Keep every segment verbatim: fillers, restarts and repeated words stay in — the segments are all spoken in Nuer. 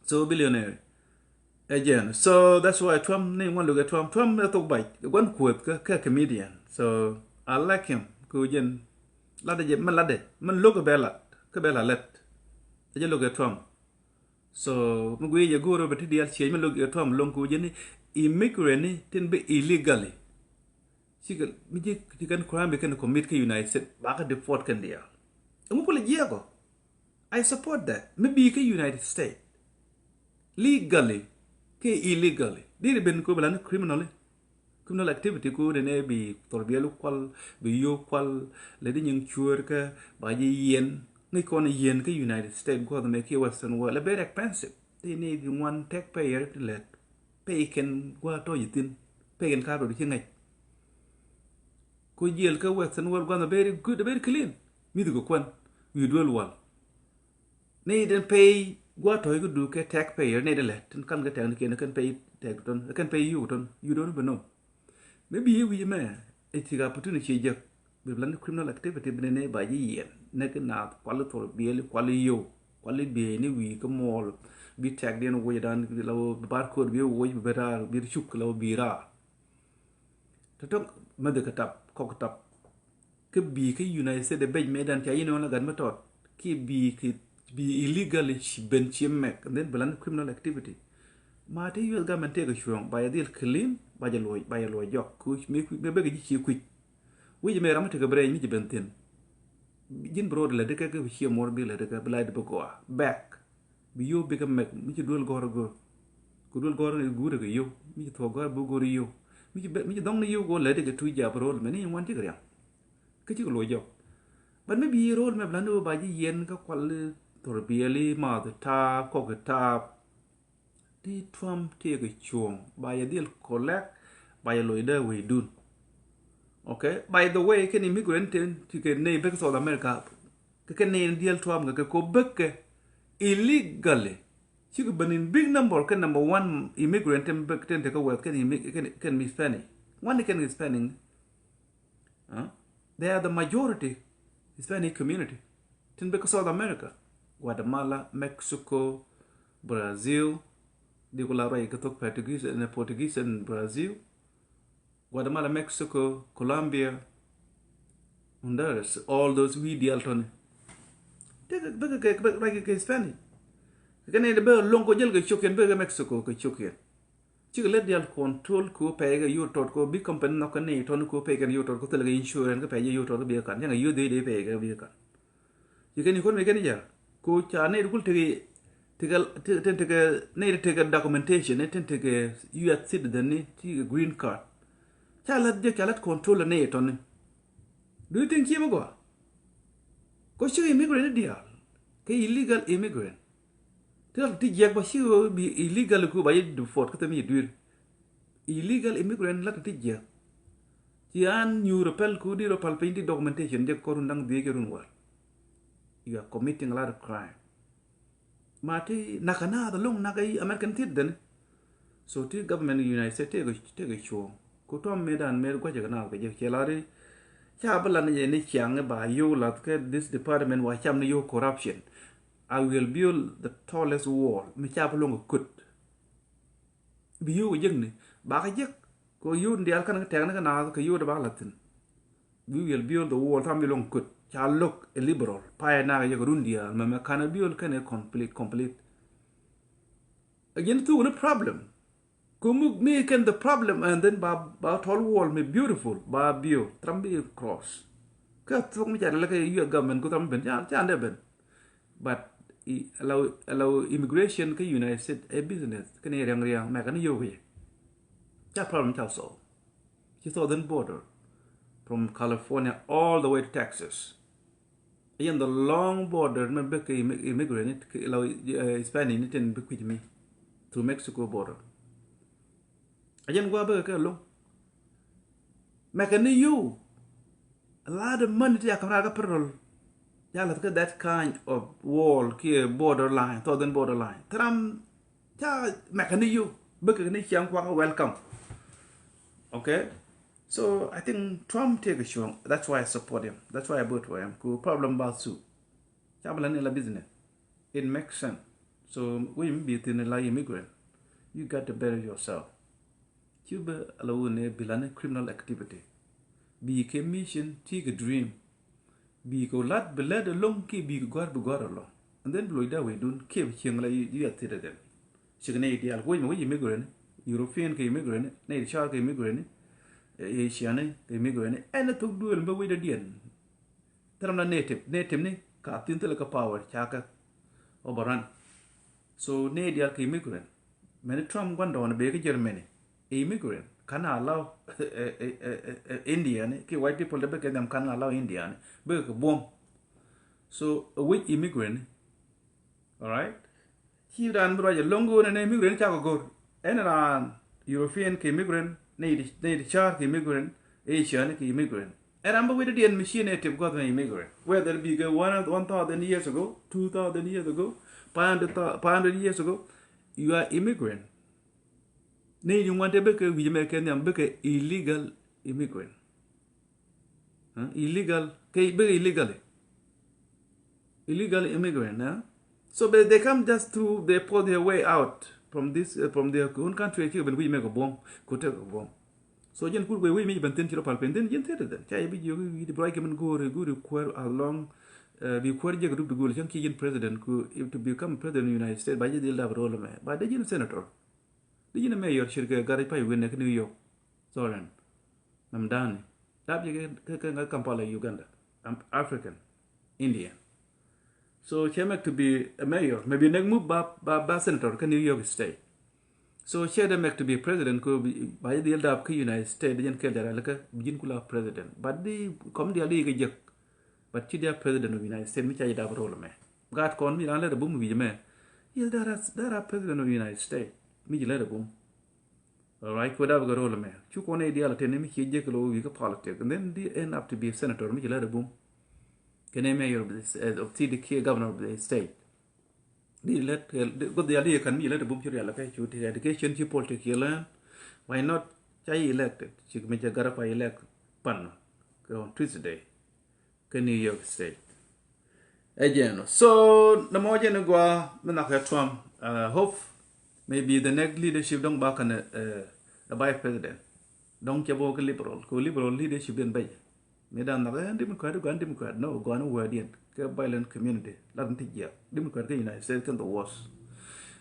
So billionaire. Again. So that's why Trump ni ŋuan luk ɛ Trump. Trump ɛ thok bac. Guan kuoth kä, kä comedian. So I like him. Ku jɛn. Latdɛ jɛ, mɛn latdɛ. Mɛn lok ɛ bɛ lat. Kä bɛ lat lɛt. Ɛ jɛ lok ɛ Trump. So mi guiy jɛ go̱o̱r ɛ bɛ ti dial change, mɛn lok ɛ Trump loŋ ku jɛn ni immigrant ni tin bi illegally. Cikɛ, mi ji̱, ci kɛn crime bi kɛn commit kä United States, ba kä deport kɛn diaal. Ɛŋu kulɛ jiɛɛkɔ? I support that. Mi bi kä United States legally kɛ illegally, diri ben ko bɛ la ni criminally. Criminal activity ko ni nɛ bi thor biɛl kual, bi yo kual, lɛ di nyiŋ cuer kä, ba ji̱ yɛn. Ŋic kɔn yɛn kä United States guath mɛ kiɛ Western world, lɛ very expensive. Ti ni di ŋuan taxpayer ti lɛt. Pay kɛn gua tɔc ithin. Pay kɛn ka rot ci ŋa̱c. Ko jiɛl kä Western world guath mɛ very good, very clean. Mi̱th kɛ kuan. Wi̱i̱ duel wal. Ni den pay gua tɔ̱ ikä du kɛ taxpayer ni den lɛ tin kan kɛ tɛk ni kiɛn kɛn pay tɛk tɔn, kɛn pay yuk tɔn, you don't even know. Maybe i̱ wi̱i̱ mɛ i̱ ti ka putin i̱ cie jek bi plan criminal activity bi ni ni ba ji̱ yɛn ni ki naath kuali thor biɛli kuali yow kuali biey ni wi̱i̱ kä muɔɔl bi tɛk diɛn woc dan la bi barcode bi woc bi raar bi cuk la bi raar. Tɔtɔk mädhi kɛ tap kɔk tap. Kä bi kä United States bec mëë dan ca yini ɣän la gat mi tɔt kiɛ bi kɛ bi illegally ci ben ci mɛk and then bi lan criminal activity. Ma te U S government tëëkɛ cuɔ̱ɔ̱ŋ ba yɛ dhil clean ba yɛ luɔc ba yɛ luɔc jɔk ku mi mi bek ji̱ ci kui̱c. Wi̱c mëë ram mi tekɛ bi rɛy mi ci ben thin. Ji̱n bi ro̱o̱d lɛ dikɛ kɛ bi ci muɔr bi lɛ dikɛ bi la di bi gɔaa back. Bi yio̱w bikɛ mɛk mi ci duel gɔ̱r go̱r. Ku duel gɔ̱r ni guut kɛ yio̱w mi ci thuɔ̱k gɔ̱r bi go̱r yio̱w. Mi ci bɛ mi ci dhɔŋ ni yio̱w kɛ wä lɛ dikɛ tuc jap ro̱o̱l mɛ ni ŋuan cikɛ riaŋ. Kä cikɛ luɔc jɔk. But mi bi ro̱o̱l mɛ bi la ni wä ba ji̱ yɛn kä kual thor biɛli math taap kɔk taap. Ti Trump tëëkɛ cuɔ̱ɔ̱ŋ ba yɛ dhil collect ba yɛ loc dee wecdun. Okay, by the way kɛn immigrant tin ti kɛ ney bek South America. Kɛ kɛn ney diɛl Trump kɛ kɛ ko bek kɛ illegally. Cikɛ ben in big number kɛn number one immigrant tin bek tin tekɛ wɛth kɛn immi- kɛn kɛn mi Hispanic. Ŋuan ni kɛn Hispanic. Huh? They are the majority Hispanic community. Tin bek South America, Guatemala, Mexico, Brazil. Di ku la ruac kɛ thok Portuguese and Portuguese and Brazil. Guatemala, Mexico, Colombia, Honduras, all those wi̱i̱ diaal tɔni. Bek bek bek bek Hispanic. Kɛ ni bek loŋ ko jel kɛ ciokiɛn bek Mexico kɛ ciokiɛn. Cikɛ lät dial control ko pɛy kɛ yur tɔt ko bi company nhɔk kɛ ni tɔn ko pɛy kɛn yur tɔt ko thil kɛ insurance kɛ pɛy yur tɔt ko bi kan. Cäŋ kɛ yur dhee dee pɛy kɛ bi kan. Ci kɛn ikon mi kɛn jal ko ca ni kul teki teki teki teki ni teki documentation ni teki U S citizen ni ti green card. Ca lät jɛ ca lät control ni tɔn ni. Do you think ci mi gɔa? Ko ci immigrant ni dial kɛ illegal immigrant. Ti lat ti jiɛk ba ci ɣöö bi illegal ku ba yi deport kä themi yi duir. Illegal immigrant lat ti jiɛk. Ci an nyuur pɛl ku di rɔ pal piny di documentation jɛ kɔr run daŋ dhiec kɛ run wal. You are committing a lot of crime. Ma ti nakä naath along nakä yi American citizen. So ti government United States tëëkɛ tëëkɛ cuɔ̱ɔ̱ŋ. Ku tɔm mëë dan mëë gua̱cä kɛ naath kɛ jɛ cɛ lat ri. Ca bi lat ni jɛ ni ciaŋ ba yow lath kɛ this department wa cam ni yow corruption. I will build the tallest wall. Mi ca bi loŋ kɛ kut. Bi yow kɛ jek ni ba kɛ jek. Kɛ yow diaal kan kɛ tɛk ni kɛ naath kɛ yow di ba lath thin. We will build the wall. Tham bi loŋ kut ca look a liberal pay nak yɛ kɛ run diaal mɛ mɛ kan a build kɛn a complete complete. Again thuk ni problem. Kä mi mi kɛn the problem and then ba ba tall wall mi beautiful ba build. Tham bi cross. Kä thuk mi ca lɛ kɛ U S government ku tham ben ca ca ndɛ ben. But allow allow immigration kä United States a business kɛn a riaŋ riaŋ mɛ kan yow kɛ. Ca problem ca solve. Ci southern border from California all the way to Texas. Again the long border mɛ bek kɛ immigrant ni la Hispanic ni tin bi kui̱c mi through Mexico border. Again gua bek kɛ long. Mɛ kɛ ni yow. A lot of money ti a kam raar kä federal. Ya lath kä that kind of wall kiɛ border line, southern border line. Thram ca mɛk ni yow bek ni ciaŋ kuak welcome. Okay. So I think Trump tëëkɛ cuɔ̱ɔ̱ŋ. That's why I support him. That's why I vote for him. Ku problem ba su. Ca bi la ni la business. It makes sense. So wec mi bi thin la immigrant, you got to better yourself. Ci bɛ ala wun ni bi la ni criminal activity. Bi kɛ mission, ti kɛ dream. Bi kɛ lat bi lɛt along ki bi kɛ gɔr bi gɔr along. And then bi loc da wec dun ki bi cieŋ la you are citizen. Cik ni dial wec mi wec immigrant, European kɛ immigrant, ni di char kɛ immigrant, Asian kɛ immigrant. Ɛn a thok duel bɛ wec da diɛn. Thil ram na native, native ni ka thin thil ka power ca kɛ overrun. So ni dial kɛ immigrant. Many Trump guan dɔn bɛ kɛ Germany. Immigrant kan allow India ni ki white people de bɛ kɛ them kan allow India ni bɛ kɛ buɔm. So a which immigrant ni. Alright. Ci raan bi ruac ɛ loŋ go̱o̱n ɛn immigrant cakɔ go̱r. Ɛn raan European kɛ immigrant, nɛy ti ca̱r kɛ immigrant, Asian kɛ immigrant. Ɛn raan bä wet diɛn machine ɛ tip gua̱th mɛ immigrant. Whether bi kɛ one, one thousand years ago, two thousand years ago, five hundred, five hundred years ago, you are immigrant. Nɛy ti ŋuan te bä kɛ wi̱c mɛ kɛ nhiam bä kɛ illegal immigrant. Huh? Illegal, kɛ bä illegally. Illegal immigrant, huh? So they, they come just through, they force their way out from this, uh, from their own country. Ci ben kui̱ mɛ kɛ buɔ̱m, ku tek kɛ buɔ̱m. So jɛn kur kuɛ wi̱i̱ mi ben thin ci rɔ pal pen thin jɛn thin thin. Ca yɛ bi jiök wi̱i̱ di bra kɛ min go̱o̱ri go̱o̱ri kuäär along, uh, bi kuäär jek dup di go̱o̱ri cäŋ ci jɛn president ku if to become president of the United States ba jɛ dhil dap rol mɛ. Ba de jɛn senator. Di jɛn mayor cirkɛ gari pay win ɛ kä New York. Soren. Namdani. Dap jɛ kɛ, kɛ, kɛ Kampala, Uganda. I'm African, Indian. So cɛ mek to be a mayor. Maybe next move ba, ba, ba senator kä New York State. So cɛ de mek to be president ko bi, ba jɛ dhil dap kä United States, di jɛn kɛl jara lika, bi jin kula president. But di, kom di ali kɛ jek. But ci dia president of United States, mi ca jɛ dap rol mɛ. Gat kɔn mi ran lɛ de bum wi̱i̱ mɛ. Yes, there are, there are president of United States. Mi jɛ lɛ de bum. Alright, kuɛ dap kɛ rol mɛ. Cu kɔn idial teni mi ci jek lo wi̱i̱ kɛ politic. And then they end up to be a senator, mi jɛ lɛ de bum. Kɛnɛ mayor of the, of city kiɛ governor of the state. Di lɛ, di, di, di, di kan mi jɛ lɛ de bum ci rial kɛ cu ti education ci politic ci learn. Why not? Ca yi elected. Ci mi jɛ gara pa elect pan. Kɛ on Tuesday. Kä New York State. Ɛ jɛn. So, nɛ mɔ jɛn gua mi nak ɛ Trump. Uh, hope maybe the next leadership dɔŋ ba kan ɛ, ɛ vice president. Dɔŋ cɛ bɔ kɛ liberal. Kɛ liberal leadership den bɛj. Mi dan nak ɛ Democrat, guan Democrat. No, guan word yɛn. Kɛ violent community. Lat ni ti jiak. Democrat kɛ United States kɛ the worst.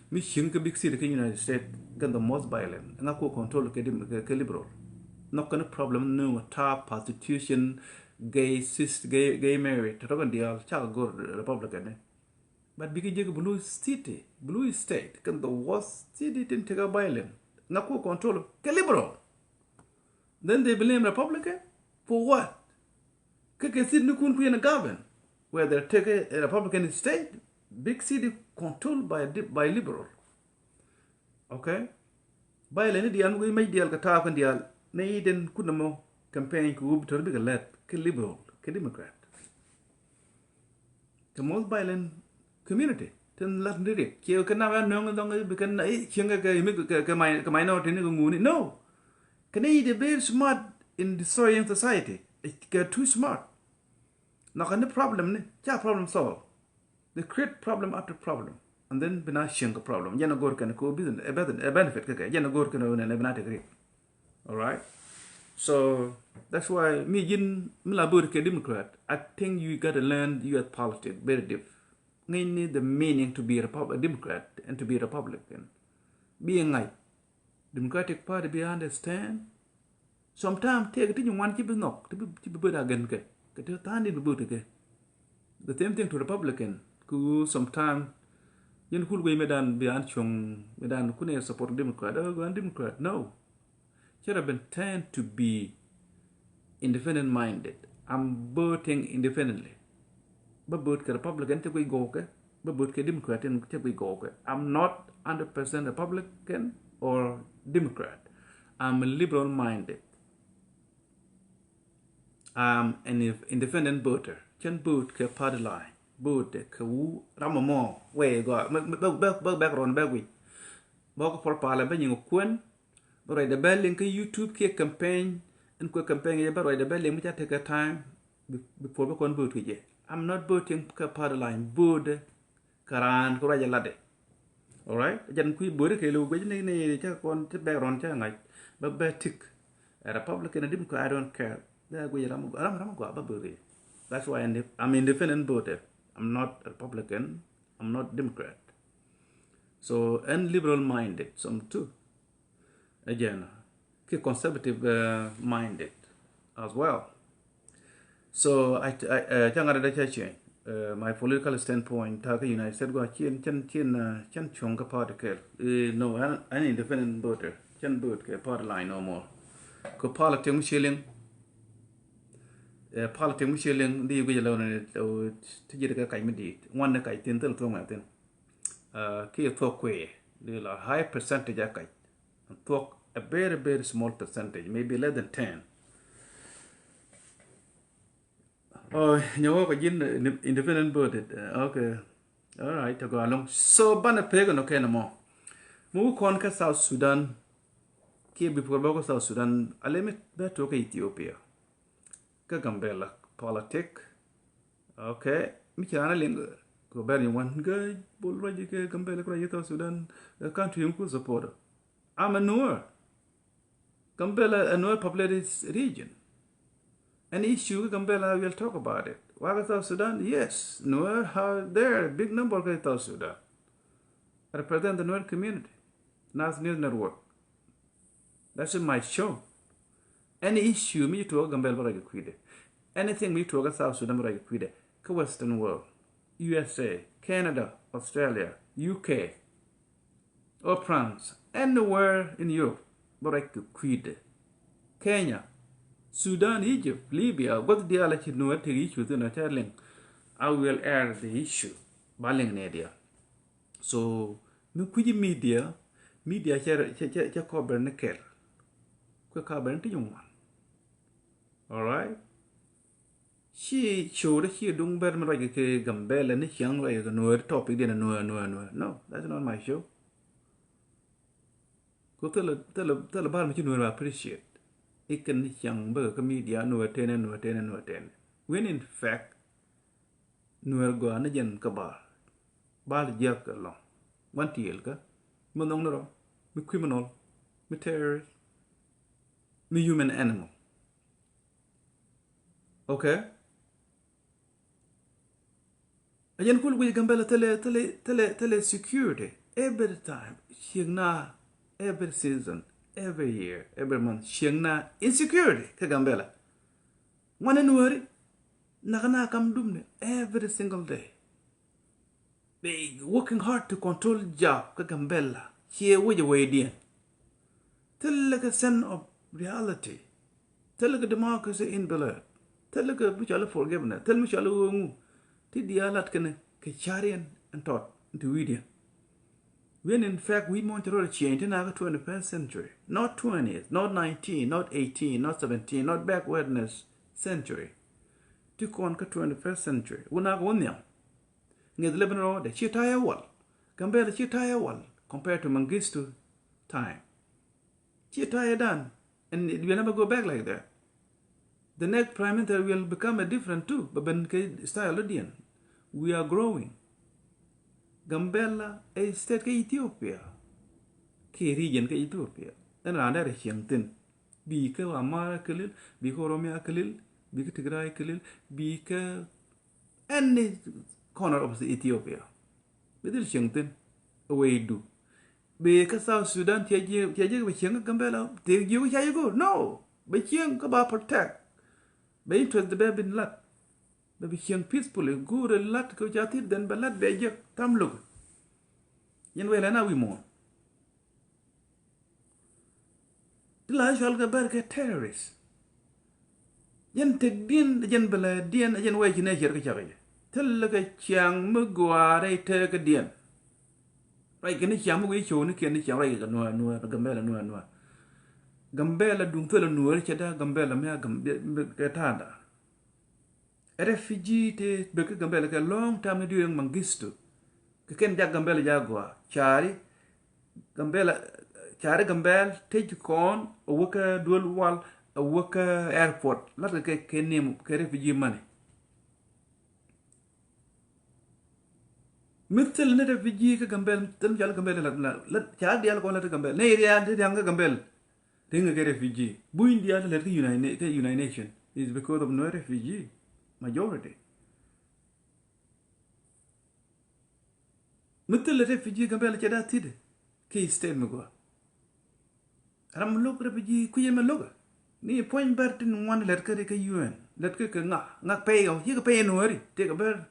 Mi cieŋ kɛ big city kɛ United States kɛ the most violent. Ŋa ko control kɛ dem, kɛ, kɛ liberal. Nhɔk kɛn problem nööŋ tap, prostitution, gay, sis, gay, gay marriage. Tɔtɔ kɛn diaal cakɛ go̱r Republican ni. But bikɛ jek blue city, blue state kɛn the worst city tin tekɛ violent. Ŋa ko control kɛ liberal. Then they blame Republican for what? Kɛ kɛ city ni kun kui̱n govern. Whether tekɛ a Republican state, big city controlled by, by liberal. Okay? Violent ni diaal mi guic mec diaal kɛ ta̱a̱ kɛn diaal ni i̱ den kun nɔmɔ campaign kɛ wup tɔr bikɛ lɛt kɛ liberal kɛ Democrat. The most violent community tin lat ni riɛk. Ciɛ kɛ nam ya nöŋ dhɔŋ bi kɛn i̱ cieŋ kɛ, kɛ, kɛ, kɛ minority ni kɛ ŋuni. No. Kɛn i̱ de very smart in destroying society. Kɛ too smart. Nhɔkɛ ni problem ni ca problem solve. They create problem after problem. And then bi na cieŋ kɛ problem. Jɛn a go̱r kɛn ko business, a benefit kɛ kɛ. Jɛn a go̱r kɛn ko nɛn bi na tek rik. Alright? So, that's why mi ji̱n mi la vote kɛ Democrat, I think you gotta learn U S politics very deep. Ŋäcni the meaning to be a, Repub- a Democrat and to be a Republican. Bi ŋa̱c. Democratic Party bi understand. Sometimes tëëk ti nyin wan ci bi nhɔk, ti bi, ci bi böt a gɛn kɛ. Kɛ ti tha̱a̱ŋ di bi böt kɛ. The same thing to Republican. Ku sometimes yin kul guey mi dan bi an cuŋ, mi dan kun ɛ support Democrat. Oh, an Democrat. No. Ci rɔ ben tend to be independent minded. I'm voting independently. Bä vote kɛ Republican cɛ guic gɔw kɛ. Bä vote kɛ Democrat cɛ guic gɔw kɛ. I'm not hundred percent Republican or Democrat. I'm a liberal minded. I'm an independent voter. Cɛn vote kɛ party line. Vote kɛ wu ram mɔ wee gɔaa. Bä, bä, bä, bä background bä guic. Bä kɛ pɔl palɛ bä nyiŋ kuɛn. Bä ruacdɛ bä liŋ kä YouTube kiɛ campaign. Ɛn kuɛ campaign yɛ bä ruacdɛ bä liŋ mi ca tekɛ time. Before bä kɔn vote kɛ jɛ. I'm not voting kɛ party line. Vote kɛ raan kɛ ruacɛ latdɛ. Alright? Jɛn kui̱ böri kɛ lo̱w guic ni ni cä kɔn ti background cä ŋa̱c bä bä tik. A Republican, a Democrat, I don't care. Dee guic ram ram ram gua bä böri. That's why I'm independent voter. I'm not Republican. I'm not Democrat. So, and liberal minded some too. Again, ki conservative uh, minded as well. So I, I uh, cä ŋa̱t dee cä change uh, my political standpoint ta̱a̱ kä United States gua cien cien cien uh, cien cuɔ̱ŋ kä party kɛl. Uh, no, an, an independent voter. Cien vote kɛ party line no more. Kɛ politics mi ci liŋ. Uh, politics mi ci liŋ di guic alone ti ji̱ kɛ kac mi di̱i̱t. Ŋuan ni kac thin thil thuɔ̱ŋ mɛ thin. Uh, ki thuɔ̱k kuëë di la high percentage a kac. Thuɔ̱k a very very small percentage, maybe less than ten. Oh, nyɛ wä kɛ ji̱n independent voted. Uh, okay. All right, tɛ gɔaa ɛlɔ̱ŋ. So banɛ pek ɛn ɔ kɛn ɛmɔ. Mi wä kɔn kä South Sudan. Kiɛ bi puɔr bä kä South Sudan. A lɛ mi bɛ tuɔk kä Ethiopia. Kä Gambela politic. Okay. Mi ci raan a liŋ kɛ bɛr ni wan kä bol ruac kɛ Gambela kɛ ruac kɛ South Sudan. Kä country in ku support. I'm a Nuer. Gambela, a Nuer populated region. Any issue kä Gambela, we'll talk about it. Wakä South Sudan, yes. Nuer are there, big number kä South Sudan. I represent the Nuer community. Nas News Network. That's in my show. Any issue mi tuɔk Gambela bä rɔy kɛ kui̱dɛ. Anything mi tuɔk South Sudan bä rɔy kɛ kui̱dɛ. Kä Western world. U S A, Canada, Australia, U K. Or France, anywhere in Europe, bä rɔy kɛ kui̱dɛ. Kenya, Sudan, Egypt, Libya, gua̱th diaal a ci Nuer tek issue thin a cä liŋ. I will air the issue. Ba liŋ nɛ diaal. So mi kui̱ci media, media cɛ cɛ cɛ cɛ cover ni kɛl. Kuɛ cover ni ti nyuŋ wan. All right. Ci show dä ci duŋ bɛr mi ruac kɛ Gambela ni ciaŋ ruac kɛ Nuer topic diɛn Nuer Nuer Nuer. No, that's not my show. Ko thilɛ thilɛ thilɛ bar mi ci Nuer ba appreciate. Ikɛn ni ciaŋ bä kɛ media Nuer tenɛ Nuer tenɛ Nuer tenɛ. When in fact Nuer gɔaa ni jɛn kä bar. Bar jiäk ɛlɔ̱ŋ. Wan tiɛɛl kä mi nhɔk ni rɔ, mi criminal, mi terrorist, mi human animal. Okay. A jɛn kul guic Gambela thilɛ thilɛ thilɛ thilɛ security. Every time ciek na, every season, every year, every month ciek na insecurity kä Gambela. Ŋuan ni Nueri. Nak na kam dum ni every single day. They working hard to control jab kä Gambela. Ciɛ wec a wecdiɛn. Thilɛ kɛ sense of reality. Thilɛ kɛ democracy in Bel Air. Thilɛ kɛ mi cɔal forgiveness. Thilɛ mi cɔal ɣööŋu. Ti diaal lat kɛnɛ kɛ cariɛn ɛn tɔt ɛn ti wi̱i̱diɛn. When in fact wi̱i̱ mɔn ci rɔɔdɛ change ti nakä twenty-first century. Not twentieth, not nineteen, not eighteen, not seventeen, not backwardness century. Ti kɔn kä twenty-first century. Wä nakä wä nhiam. Ŋi̱eth lɛ ben rɔɔdɛ ci ta̱yɛ wal. Gambela ci ta̱yɛ wal compared to Mengistu time. Ci ta̱yɛ dan. And it will never go back like that. The next prime minister will become a different too. Bɛ ben kɛ style diɛn. We are growing. Gambela ɛ state kä Ethiopia. Kɛ region kä Ethiopia. Ɛn raan dɛr cieŋ thin. Bi kä Amara kelil, bi kä Oromia kelil, bi kä Tigray kelil, bi kä any corner of Ethiopia. Bi dhil cieŋ thin. Away du. Bi kä South Sudan tiɛ jiɛ tiɛ jiɛ bi cieŋ kä Gambela tiɛ jiɛ kä cä jiɛ go̱o̱r. No. Bi cieŋ kä ba protect. Bi interest bɛ bin lat. Bɛ bi cieŋ peacefully go̱o̱r lat kä ca thit then bɛ lat bɛ jiɛ tham luk. Yɛn wee lɛ na wi̱i̱ muɔ̱ɔ̱n. Ti la cɔal kɛ bɛr kɛ terrorist. Jɛn tëkdiɛn jɛn bɛ lɛ diɛn jɛn wee ci nɛ ciɛr kɛ cak jɛ thilɛ kɛ ciaŋ mi guaarɛ tëëkädiɛn. Ruac kɛ ni ciaŋ mi wee cio̱w ni kiɛn ni ciaŋ ruac kɛ Nuäär Nuäär Gambɛla Nuäär Nuäär. Gambɛla duŋ thilɛ Nuäär cɛ daa Gambɛla mi a Gambɛla kɛ ta̱a̱da. Refugee te bek kä Gambɛla kɛ long time ni during Mengistu. Kɛ kɛn jak Gambɛla jak gɔaa. Cari Gambɛla, cari Gambɛl te ci kɔn a wäkä duel wal a wäkä airport. Lat kɛ kɛ nim kɛ refugee money. Mi thil ni refugee kä Gambel, thil mi cal Gambel la, la, la, ca dial kɔn la ti Gambel. Ni rian ti rian kä Gambel. Riŋ kɛ refugee. Buny dial lɛt kä United, kä United Nation. Is because of no refugee. Majority. Mi thil refugee Gambel cɛ da thit. Ki state mi gua. Ram mi lo̱k refugee kui̱ ɛmɛ lo̱k. Ni puɔ̱ny bɛr tin ŋuan lɛt kä ri kä U N. Lɛt kä kɛ ŋa, ŋa pɛy ɔ, ci kɛ pɛy nuɔri. Tëë kɛ bɛr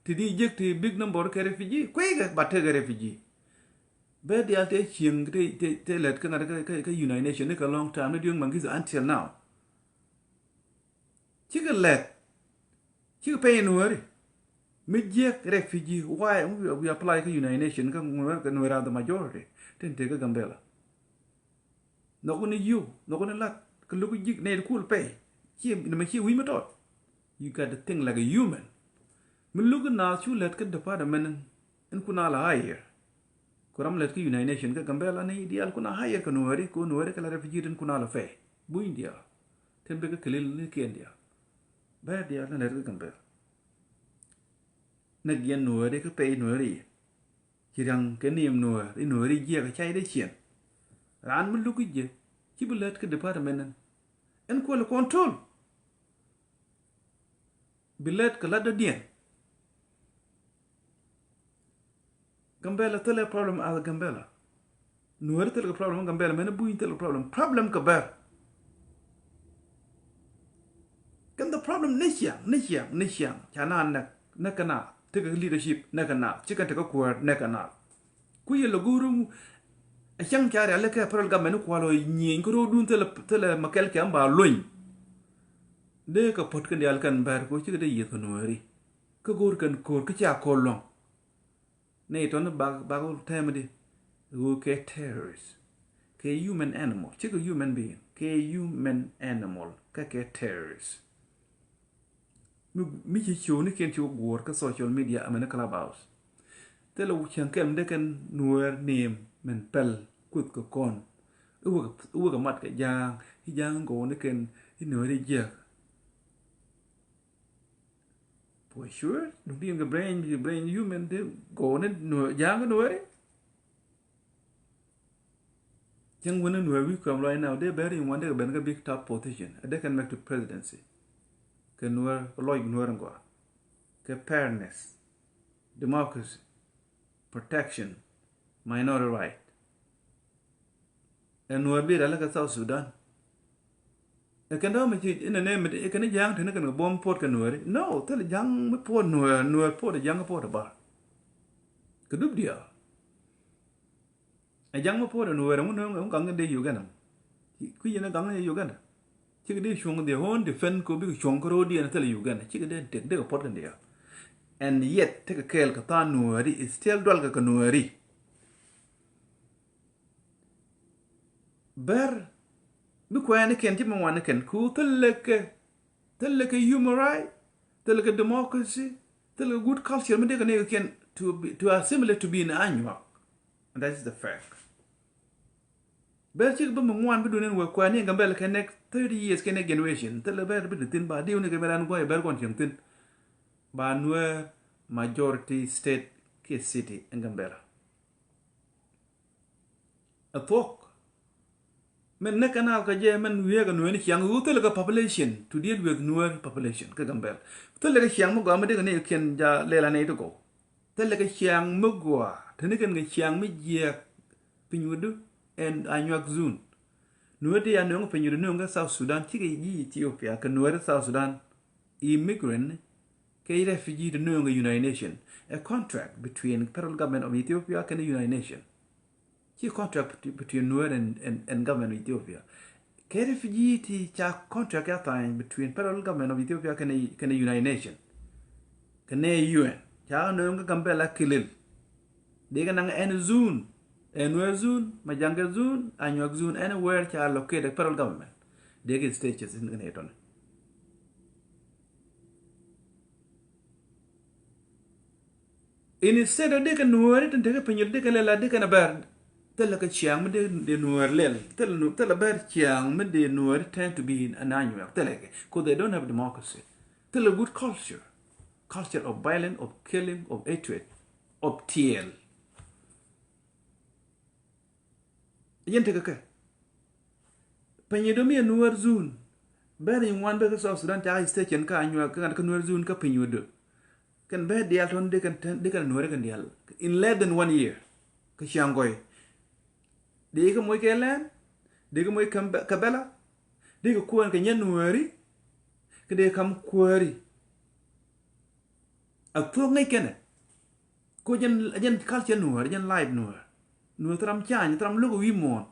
ti di jek ti big number kɛ refugee. Kui̱ kɛ ba tëë kɛ refugee. Bɛr dial tëë cieŋ tëë, tëë, tëë lɛt kä ŋa kä, kä, kä United Nation ni kɛ long time ni during Mengistu until now. Cikɛ lɛt. Cikɛ pɛy nuɔri. Mi jiɛk refugee, why we, we apply kä United Nation kä nuɔri, kä nuɔri are the majority. Tin tëë kä Gambela. Nhɔk ni yiw, nhɔk ni lat, kä luk ji̱k nɛy ti kul pɛy. Cie, nɛmɛ cie wi̱c mi tɔt. You got to think like a human. Mi luk na cu lɛt kä department in kun a la hire. Ku ram lɛt kä United Nation kä Gambela ni dial kun a hire kä nuɔri, ku nuɔri kä la refugee tin kun a la pɛy. Buny dial. Tin bek kä kilil ni kiɛn dial. Bɛr dial ni lɛt kä Gambela. Ni giɛn nuɔri kä pɛy nuɔri. Ci riaŋ kɛ niim nuɔɔr, i̱ nuɔɔr i̱ jiɛk a cay dee ciɛn. Raan mi luk i̱ jiɛ, ci bi lät kä department ɛn. Ɛn kuɔl control. Bi lät kɛ lat dɔ̱diɛn. Gambela thilɛ problem as Gambela. Nuɔɔr thilɛ kɛ problem Gambela, mɛn i̱ buny thilɛ kɛ problem. Problem kɛ bɛr. Kɛn the problem ni ciaŋ, ni ciaŋ, ni ciaŋ. Ca naath näk, näk kɛ naath. Tekɛ leadership, näk kɛ naath. Cikɛ tekɛ kuäär, näk kɛ naath. Ku yɛ lɛ go̱o̱r ɛ cäŋ ca rial kɛ federal government ni kual ɔ nyieny kä ro̱o̱dun thilɛ, thilɛ mɛ kɛl kɛ ɛn ba luny. Dee kɛ puɔ̱t kɛn diaal kɛn bɛr kɛ ɣöö cikɛ dee yieth kɛ nuääri. Kä go̱o̱r kɛn ko̱o̱r kä cia ko̱o̱r luɔ̱ŋ. Nɛy tɔ̱ni bak, bak wä tɛmɛ di. Ɣöö kɛ terrorist. Kɛ human animal. Cikɛ human being. Kɛ human animal. Kä kɛ terrorist. Mi, mi ci ciöönikiɛn ci wä guɔ̱ɔ̱r kä social media amäni Clubhouse. Thilɛ wä cäŋ kɛl mi dee kɛn nuäär niim min pɛl kueth kɛ kɔn. I̱ wek, i̱ wek ɛ mat kɛ ja̱a̱ŋ, i̱ ja̱a̱ŋ gɔwänikiɛn, i̱ nuääri jiäk. For sure, duŋdiɛn kɛ brain, brain human, dee gɔwäni nuäär, ja̱a̱ŋ kɛ nuääri. Cäŋ wänä nuäär wi̱i̱ kuɛm right now, dee bɛr in wan dee kɛ ben kä big top position. A dee kɛn mek to presidency. Kɛ nuäär, kɛ lɔc nuäär in gɔaa. Kɛ fairness, democracy, protection, minority right. Ɛ nuäär bi rɛl kɛ South Sudan. Ɛ kɛn dɔ̱ŋ mi ci inɛ nɛ mi kɛn ja̱a̱ŋ teni kɛn kɛ buɔ̱m puɔt kɛ nuääri. No, thil ja̱a̱ŋ mi puɔt nuäär, nuäär puɔt ja̱a̱ŋ puɔt ɛ bar. Kɛ dup diaal. Ɛ ja̱ŋ mi puɔt ɛ nuäär ɛŋu nööŋ ɛŋu gaŋ in dee Uganda. Kui̱ yɛn ɛ gaŋ in Uganda. Cikɛ dee cuɔ̱ŋ their own defense kɛ bikɛ cuɔ̱ŋ kä ro̱o̱diɛn thilɛ Uganda. Cikɛ dee tek dee kɛ puɔt kɛn diaal. And yet tekɛ kɛɛl kɛ tha̱a̱ŋ nuääri is still dual kɛ kɛ nuääri. Bɛr bi kuɛɛni kɛn ci mi wani kɛn ku thilɛ kɛ, thilɛ kɛ human right, thilɛ kɛ democracy, thilɛ kɛ good culture mi dee kɛ ni kɛ kɛn to be, to assimilate to be in Anyuak. And that is the fact. Bɛr cik bi mi ŋuan bi dunin wek kuɛɛni in Gambela kɛ next thirty years kɛ next generation. Thilɛ bɛr bi di thin ba diwni kɛ mi ran guay bɛr guan cieŋ thin. Ba nuäär majority state kiɛ city in Gambela. Ɛ thuɔ̱k. Min näk kɛ naath kɛ jɛ min wiee kɛ nuääri ciaŋ ɣöö thilɛ kɛ population to deal with nuäär population kä Gambela. Thilɛ kɛ ciaŋ mi gɔaa mi dee kɛ ni kiɛn ja lɛl anɛy ti gɔw. Thilɛ kɛ ciaŋ mi gɔaa te ni kɛn kɛ ciaŋ mi jiɛɛk piny wi̱du ɛn Anyuak zone. Nuäär ti ya nööŋ piny wi̱du nööŋ kä South Sudan cikɛ ji̱ Ethiopia kɛ nuääri South Sudan. Immigrant kɛ refugee ti nööŋ kɛ United Nation. A contract between federal government of Ethiopia kɛn United Nation. Ci contract between Nuer and, and, and government of Ethiopia. Kɛ refugee ti ca contract ya tha̱a̱ny between federal government of Ethiopia kɛn, kɛn United Nation. Kɛn U N. Ca nööŋ kä Gambela kilil. Dee kɛ naŋ ɛn zone. Ɛn Nuer zone, Majaŋ kɛ zone, Anyuak zone, anywhere ca locate federal government. Dee kɛ stages in kɛn itɔn. Instead of dee kɛ nuääri tin tekɛ piny dee kɛ lɛl a dee kɛn a bɛr. Thilɛ kɛ ciaŋ mi dee, dee nuäär lɛl. Thilɛ nu, thilɛ bɛr ciaŋ mi dee nuääri tend to be in an Anyuak. Thilɛ kɛ. 'Cause they don't have democracy. Thilɛ good culture. Culture of violence, of killing, of hatred. of Tiel. Yɛn tekɛ kɛ piny i̱ do̱mi ɛ Nuäär zun. Bɛr i̱ ŋuan bɛ kä South Sudan ca station kä Anyuak kä ŋa̱t kä Nuäär zun kä piny i̱ do̱. Kɛn bɛ diaal tɔn dee kɛn tɛn dee kɛn Nuäär kɛn diaal in less than one year. Kä ciaŋ gɔy dee kä moc kɛ lɛn dee kä moc kɛ bɛla dee kɛ kuɛn kɛ nyɛ Nuääri. Kä dee kam kuääri a thuɔ̱k ŋäc kɛnɛ. Ko jɛn, jɛn culture Nuäär, jɛn life Nuäär. Nuäär thram cany, thram lo̱k wi̱i̱ muɔ̱ɔ̱n.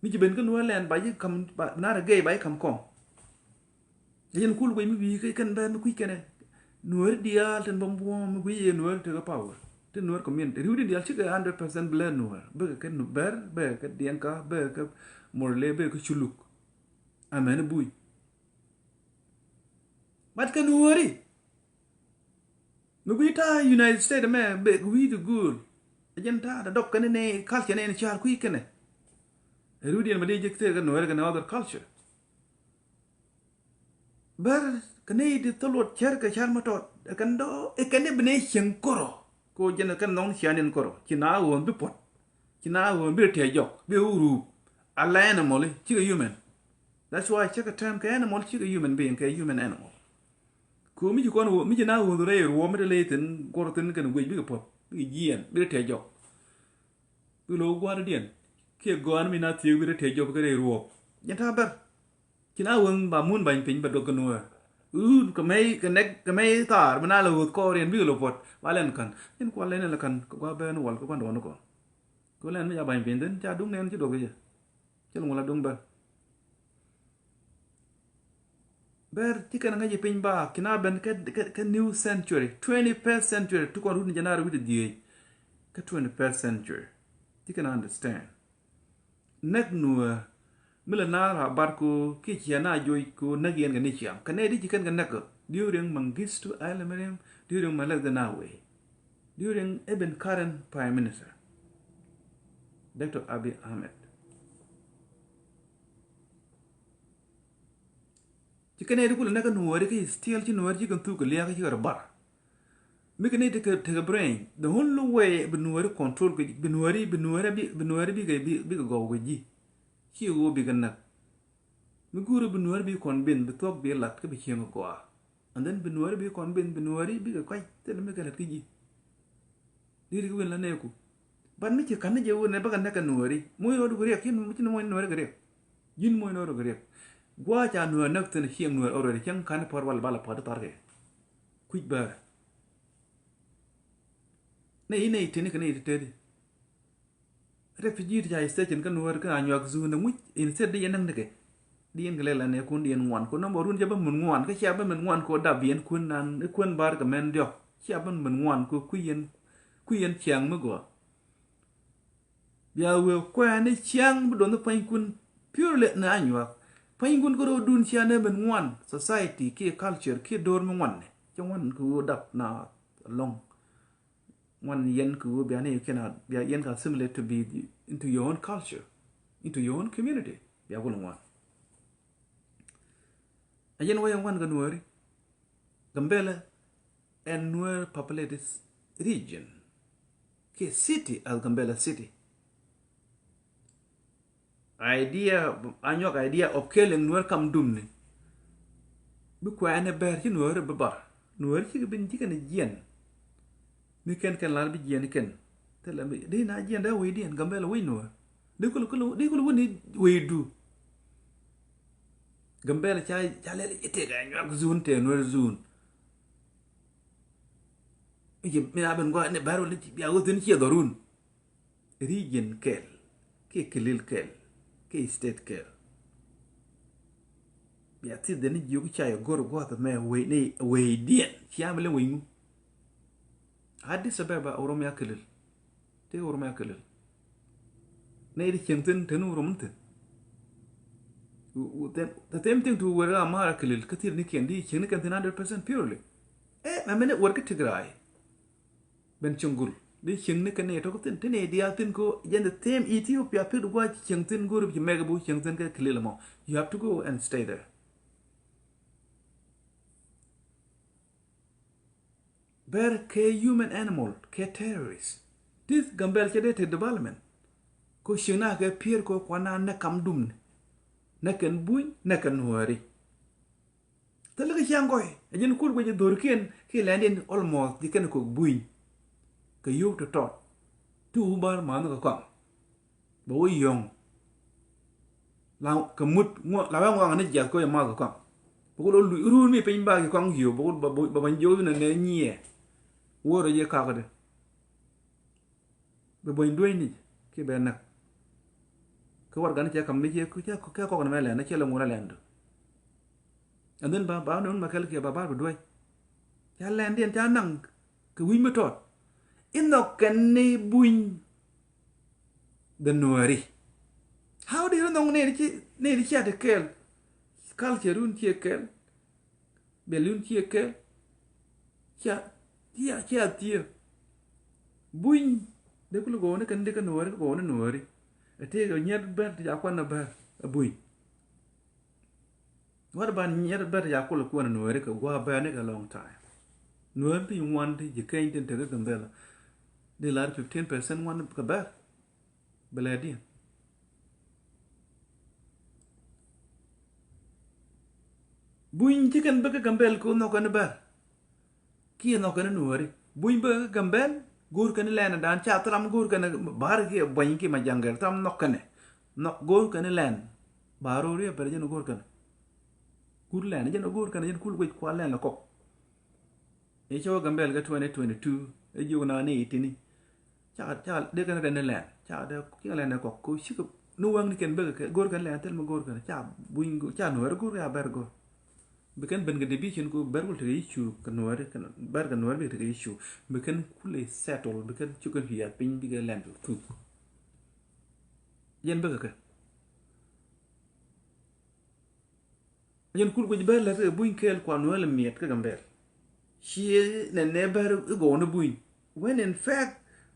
Mi ci ben kä Nuäär lɛn ba ji̱ kam, ba nar a gay ba ji̱ kam kɔm. Jɛn kul guic mi wi̱i̱ kɛ kɛn bɛr mi kui̱ kɛnɛ. Nuäär diaal tin bä buɔ̱ɔ̱m mi gui̱ yɛ Nuäär tekɛ power. Tin Nuäär community. Ri̱w din diaal cikɛ hundred percent bi lɛ Nuäär. Bikɛ kɛ Nuäär, bikɛ kɛ Diɛŋka, bikɛ kɛ Murle, bikɛ kɛ Culuk. Amɛn buy. But kɛ Nuääri mi gui̱ ta̱a̱ United States mɛ bɛ gui̱ ti guul. Ɛ jɛn ta̱a̱ dɔk kɛn ni culture ni car kui̱ kɛnɛ. Ɛ rudiɛn ma dee jek thil kɛ Nuääri kɛnɛ other culture. Bär kɛn ni di thol wot cär kɛ car ma tɔt ɛ kɛn dɔ ɛ kɛn ni bi ni cieŋ koro. Ko jɛn kɛn nɔŋ cian in koro ci na ɣöön bi puɔt. Ci na ɣöö bi rɛ tiɛ jɔk bi ruup. Ala animal cikɛ human. That's why cikɛ term kɛ animal cikɛ human being kɛ human animal. Ko mi ci kɔn ɣöö mi ci na ɣöö rɛ ruɔm mi te ley thin guɔr thin kɛn guic bikɛ puɔth bikɛ jiɛn bi rɛ tiɛ jɔk. Bi lo̱k gua̱a̱r diɛn kiɛ gɔaan mi na thiek bi rɛ tiɛ jɔk kɛ rɛ ruɔm. Jɛn ta̱a̱ bär. Ci na weng ba mun bany piny ba duɔk kɛ nuäär. Uut kɛ mɛy kɛ nɛk kɛ mɛy thaar bi na lɛ ɣöth kɔɔr yɛn bikɛ lɔ puɔt ba lɛn ka̱n. Yɛn kual lɛn lɛ ka̱n kɛ gua̱a̱ bɛn wal kɛ gua̱n duɔn kɔn. Kɛ lɛn mi ca bany piny thin ca duŋ nɛn ci duɔk kɛ jɛ. Cɛ luŋ la duŋ bɛr. Bɛr ci kɛn ŋäc piny ba kina ben kɛ, kɛ, kɛ new century, twenty-first century, tukɔn rut ni jɛn a rut dhiec. Kɛ twenty-first century. Ci kɛn understand. Näk nuäär mi lɛ naar a bar ko kiɛ ciɛ na joc ko näk yɛn kɛ ni ciaŋ kɛ nɛy di ci kɛn kɛ näk during Mengistu Haile Mariam, during Meles Zenawi, during even current Prime Minister Doctor Abiy Ahmed. Ci kɛn nɛy di kulɛ näk kä nuääri kä still ci nuääri ci kɛn thuk kɛ lia̱a̱ kä ci kɛ rɔ bar. Mi kɛ ni tekɛ, tekɛ brain. The only way bi nuääri control kɛ, bi nuääri, bi nuääri, bi, bi nuääri bikɛ, bi, bikɛ gɔw kɛ ji̱. Ci ɣöö bikɛ näk. Mi guuri bi nuääri bi kɔn bin, bi thuɔ̱k bi lat kä bi cieŋ gɔaa. And then bi nuääri bi kɔn bin, bi nuääri bikɛ kɔc thil mi kɛ lat kä ji̱. Di̱t kɛ win la nɛɛku. But mi ci ka̱n ni jɛ wun nɛ bäkɛ näk kɛ nuääri. Muc rɔɔdu kɛ riɛk, ci nu, ci nu muc nuääri kɛ riɛk. Ji̱n muc nuääri kɛ riɛk. Gua̱a̱ ca nuäär näk thin cieŋ nuäär already, cäŋ ka̱n puɔ̱t wal bal a puɔ̱t tharkɛ. Kui̱c bäär. Nɛ i̱ nɛ i̱ tini kɛ nɛ i̱ ti teti. Refugee ti ca station kä nuäär kä Anyuak zone ŋui̱c instead di yɛn näk nikɛ. Di yɛn kɛ lɛl anɛ kun di yɛn ŋuan kun nɔmɔ run cɛ bä mun ŋuan kä cia bä mun ŋuan ko dap yɛn kun nan kun bar kɛ mɛn diɔk cia bä mun ŋuan ko kui̱ yɛn kui̱ yɛn ciaŋ mi gɔa. Bia wee kuɛɛni ciaŋ bi duɔth ni pua̱nykun purely ni Anyuak. Pua̱nykun kä ro̱o̱dun cia ni min ŋuan society kiɛ culture kiɛ do̱r mi ŋuan ni. Cɛ ŋuan kɛ ɣöö dap na lɔŋ. Ŋuan yɛn kɛ ɣöö bia ni yɛ kiɛn a bia yɛn kɛ assimilate to be the, into your own culture, into your own community. Bia wul ŋuan. A yɛn wä yɛ ŋuan kɛ nuääri. Gambela ɛn Nuer populated region. Kiɛ city as Gambela city. Idea, Anyuak idea of killing Nuer kam dumni. Bi kuɛɛni bɛr ci Nuer bi bar. Nuer ci bin ci kɛn jiɛn. Mi kɛn kɛn lar bi jiɛn kɛn. Thilɛ mi di na jiɛn dee wecdiɛn Gambela wec Nuer. Di kul kul di kul wuni wecdu. Gambela ca ca lɛl itek Anyuak zun te Nuer zun. I̱ ci min a ben gua̱a̱th ni bär wä ni bia wä thi̱n ciɛ dhɔrun. Region kɛl kiɛ kilil kɛl kiɛ state kɛl. Bia thith dhɛn ni jiök ca yɛ go̱r gua̱a̱th mɛ wec ni wecdiɛn cia mi lɛ wec ŋu. Addis Ababa Oromia kilil. Ti Oromia kilil. Nɛ iti cieŋ thin teni Oromia thin. The same thing to wɛr a mara kilil kä thil ni kiɛn di cieŋ ni kɛn thin hundred percent purely. Eh, mɛ mɛn wɛr kä Tigray. Ben cieŋ gul di cieŋ ni kɛn ni tɔk thin tini diaal thin ko jɛn the same Ethiopia pit gua̱c cieŋ thin gurip ci mɛk bu cieŋ thin kɛ kilil mɔ. You have to go and stay there. Bɛr kɛ human animal kɛ terrorist. This Gambɛl cɛ dee te development. Ko ciek na kɛ pier ko kuana nɛ kam dumni. Nɛ kɛn Buny nɛ kɛn Nuɛri. Thilɛ kɛ ciaŋ gɔy ɛ jɛn kul guic dhorkiɛn ki lɛndiɛn almost di kɛn kok Buny. Kɛ yio̱w tɔtɔt ti wä bar ma̱a̱n kɛ kɔaŋ. Bɛ wä yɔ̱ŋ. La kɛ mut la wee ŋuaŋ ni jiath kɛ wä yɛ ma̱a̱n kɛ kɔaŋ. Bɛ kul wä luc run mi piny ba ki kɔaŋ yio̱w bɛ kul bɛ bɛ jiök nɛ nɛ nyiɛ. Wä rɔ jɛ kakdɛ. Bɛ buɔ̱ny duec ni ki bɛ näk. Kä warɛgani cɛ kam ni cɛ kɛ kɔk ni mɛ lɛn ni cɛ lɛ ŋun a lɛn du. And then ba ba ni wun ma kɛl kiɛ ba bar bi duec. Ca lɛn diɛn ca naŋ kɛ wi̱c mi tɔt. Inɔ kɛn ni Buny the Nuɛri. How do you know ni ci ni ci a ti kɛl? Culture run ci kɛl. Bɛ lun ciɛ kɛ cia cia cia thiee. Buny de kul go̱o̱ni kɛn de kɛ Nuɛri kɛ go̱o̱ni Nuɛri. Ɛ tëëk ɛ nyiɛt bɛr ti ca kuan ɛ bɛr ɛ Buny. Wat ban nyiɛt bɛr ti ca kul ɛ kuan ɛ Nuɛri kɛ gua̱a̱ bɛr ni kɛ long time. Nuɛri ti ŋuan ti ji̱ keny tin tekɛ Gambɛla. Di lar fifteen percent ŋuan kɛ bɛr. Bɛ lɛ diɛn. Buny ci kɛn bä kä Gambɛl kɛ wä nhɔk kɛn bär. Kiɛ nhɔk kɛn Nuɔri. Buny bä kä Gambɛl go̱o̱r kɛn lɛn dan ca thram go̱o̱r kɛn bär kiɛ buɔny kiɛ ma jaŋgɛl thram nhɔk kɛn. Nhɔk go̱o̱r kɛn lɛn. Ba ro̱o̱r yɛ bɛr jɛn go̱o̱r kɛn. Go̱o̱r lɛn jɛn go̱o̱r kɛn jɛn kul guic kua lɛn lɛ kɔk. I̱ cä wä Gambɛl kä twenty twenty-two i̱ jiök na ni itini. Ca ca dee kɛn rɛn ilɛn ca dee kiŋ lɛn ikɔk ko cikɛ ni wäŋ ni kɛn bekɛ kɛ go̱r kɛn lɛn thil mi go̱r kɛn ca buny ca Nuɛɛri go̱r ya bɛr go̱r. Bi kɛn ben kɛ division ko bɛr wul tekɛ i̱ cu kɛ Nuɛɛri kɛn bɛr kɛ Nuɛɛri bi tekɛ i̱ cu bi kɛn kulɛ settle bi kɛn cukɛn hiath piny bikɛ lɛn thuk. Jɛn bekɛ kɛ. Jɛn kul guic bɛr lät kɛ buny kɛɛl kua Nuɛɛr lɛ miɛt kä Gambɛl. Ciɛ nɛn nɛ bɛr i̱ gɔw ni buny. When in fact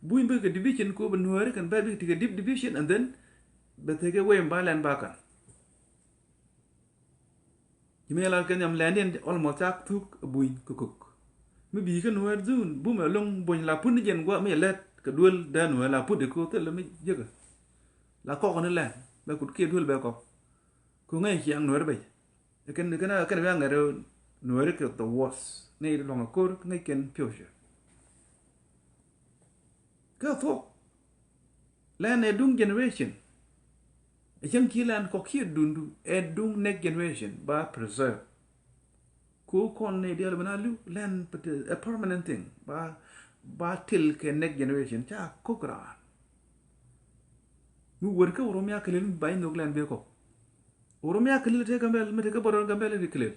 buny bikɛ kɛ division ko bɛ Nuɛɛri kɛn bɛr bikɛ tikɛ deep division and then bɛ thekɛ wee ba lɛn ba kan. Ci mi lar kɛ nhiam lɛn diɛn almost cak thuk buny kɛ kök. Mi bi kä Nuɛɛr dhun bumɛ loŋ buny la put ni jɛn gua̱ mi lät kɛ duel dee Nuɛɛr la put ikɔ thil mi jekɛ. La kɔk ni lɛn bɛ kut kiɛ duel bɛ kɔk. Ku ŋäc ciaŋ Nuɛɛri bɛc. Kɛn kɛn kɛn bia ŋɛr Nuɛɛri kɛ the worst. Ni luɔŋ a kor ŋäc kɛn future. Kä thuɔk. Lɛn ɛ duŋ generation. Ɛ cäŋ ci lɛn kɔk ci ɛ dundu ɛ duŋ next generation ba preserve. Ku kɔn ni diɛl bina liw lɛn a permanent thing ba ba til kɛ next generation ca kok raan. Mi wër kä Oromia kɛ lil mi ba inok lɛn bi kɔk. Oromia kɛ lil te Gambɛl mi te kä bärɔn Gambɛl ri kɛ lil.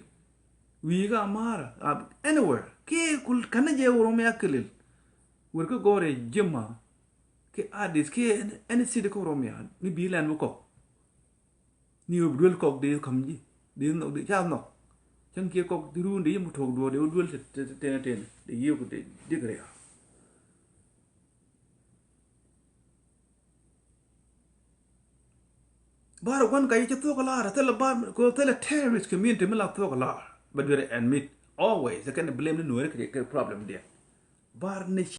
Wi̱i̱ kä Amara anywhere kiɛ kul kani jɛ Oromia kɛ lil. Wër kä gɔrɛ Jima kiɛ Addis kiɛ any city kä Oromia mi bi lɛn mi kɔk. Ni wä bi duel kɔk dee ka̱m ji̱ dee nhɔk dee ca nhɔk. Cäŋ kiɛ kɔk dee ruun dee yim kɛ tuɔk duɔɔk dee wä duel te te te te dee yiëë kɛ dee dik riaal. Bar gua̱n ka yi cɛ thuɔk lar thilɛ bar ko thilɛ terrorist community mi la thuɔk lar. But you admit always kɛn blame ni Nuɛɛri kɛ problem diɛ. Bar ni